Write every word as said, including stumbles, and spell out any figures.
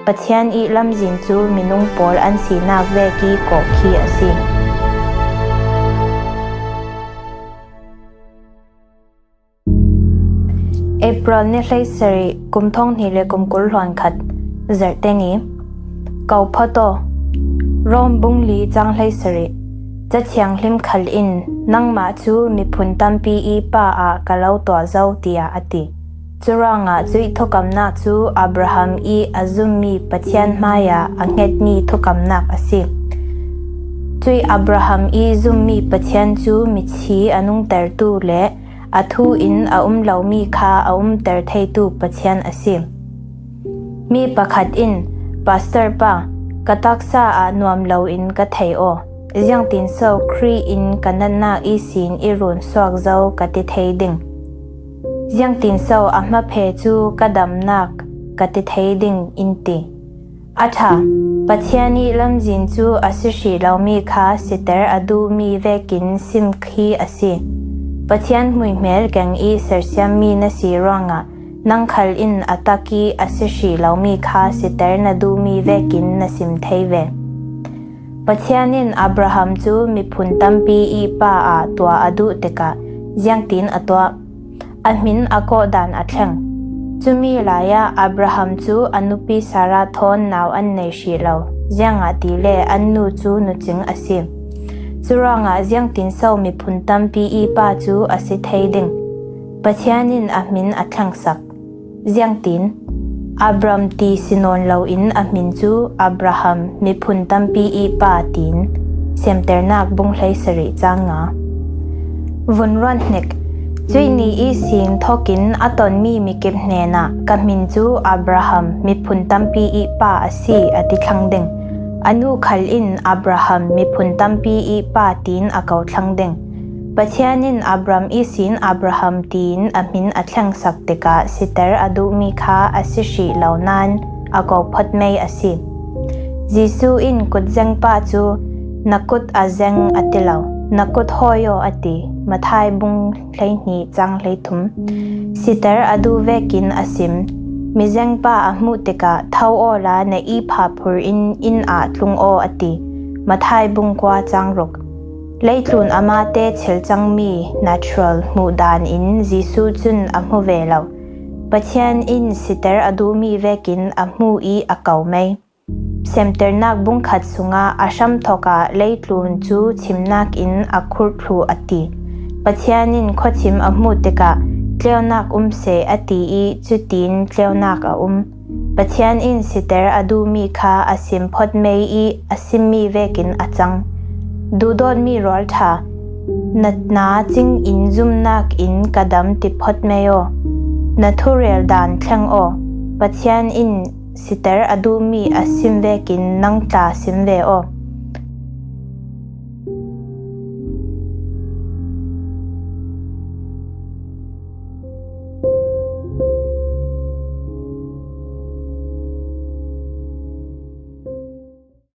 Pathian i lamzin cu minung pawl an sinak vek i kawhkhi a si. April ni hleisarih, kum thonghnih le kum kul hluan khat, Zarhte ni. Ko phawt aw. Rom bung li cang hleisarih. Cathiang hlim khal in, "Nangmah cu miphun tampi i pa ah ka lo tuah zo," tiah a ti. Curuangah cuih thukamnak cu Abraham i a zummi Pathian hmaiah a hngetmi thukamnak a si. Cuih Abraham i zummi Pathian cu mithi a nungtertu le a thu in a um lomi kha a umter theitu Pathian a si. Mi pakhat in, "Pastor pa, ka taksa ah nuam lo in ka thei aw. Ziangtin so Khrih in ka natnak ihsin i run suak zo ka ti thei ding? Ziangtin so a hmaphe cu ka damnak ka ti thei ding?" in ti. A ṭha, Pathian i lamzin cu a si hrih lomi kha siter a duhmi vekin sim khi a si. Pathian hmuihmel keng i sersiammi na si ruangah nang khal in a tak i a si hrih lomi kha siter na duhmi vekin na sim thei ve. Pathian in Abraham cu miphun tampi i pa ah tuah a duh tikah ziangtin a tuah? A hmin a kawh dan a thleng. Cumi lai ah Abraham cu a nupi Sarah thawn nau an nei hrih lo, ziangahtile an nu cu nucing a si. Curuangah ziangtin so miphun tampi i pa cu a si thei ding? Pathian in a hmin a thlengsak. Ziangtin? Abram ti si nawn loin a hmin cu Abraham, miphun tampi i pa, tiin Semternak bung hleisarih cang nga. Vun ruat hnik. Cuih ni ihsin thawkin a tonmi mikip hnenah, "Ka hmin cu Abraham, miphun tampi i pa a si," a ti thlang ding. A nu khal in Abraham, miphun tampi i pa, tiin a ko thlang ding. Pathian in Abram ihsin Abraham tiin a hmin a thlengsak tikah siter a duhmi kha a si hrih lo nain a ko phawt mei a si. Jesuh in kutzengpa cu, "Na kut a zeng," a ti lo, "Na kut hawi aw," a ti. Matthai bung hleihnih cang hleithum. Siter a duh vekin a sim. Mizengpa a hmuh tikah, "Tho awla na ihphah phur in inn ah tlung aw," a ti. Matthai bung kua cang ruk. Leitlun amate thil cangmi natural hmuh dan in Jesuh cun a hmu ve lo. Pathian in siter a duhmi vekin a hmu i a ko mei. Semternak bung khat sungah a hramthawk ah leitlun cu thimnak in a khurh thluh a ti. Pathian in khuachim a hmuh tikah, "Tleunak um seh," a ti i cutin tleunak a um. Pathian in siter a duhmi kha a sim phawt mei i a simmi vekin a cang. Duhdawtmi rualṭha, "Na na cing in zumnak in ka dam," ti phawt mei aw. Na thurel dan thleng aw. Pathian in siter a duhmi a sim vekin nang tla sim ve aw.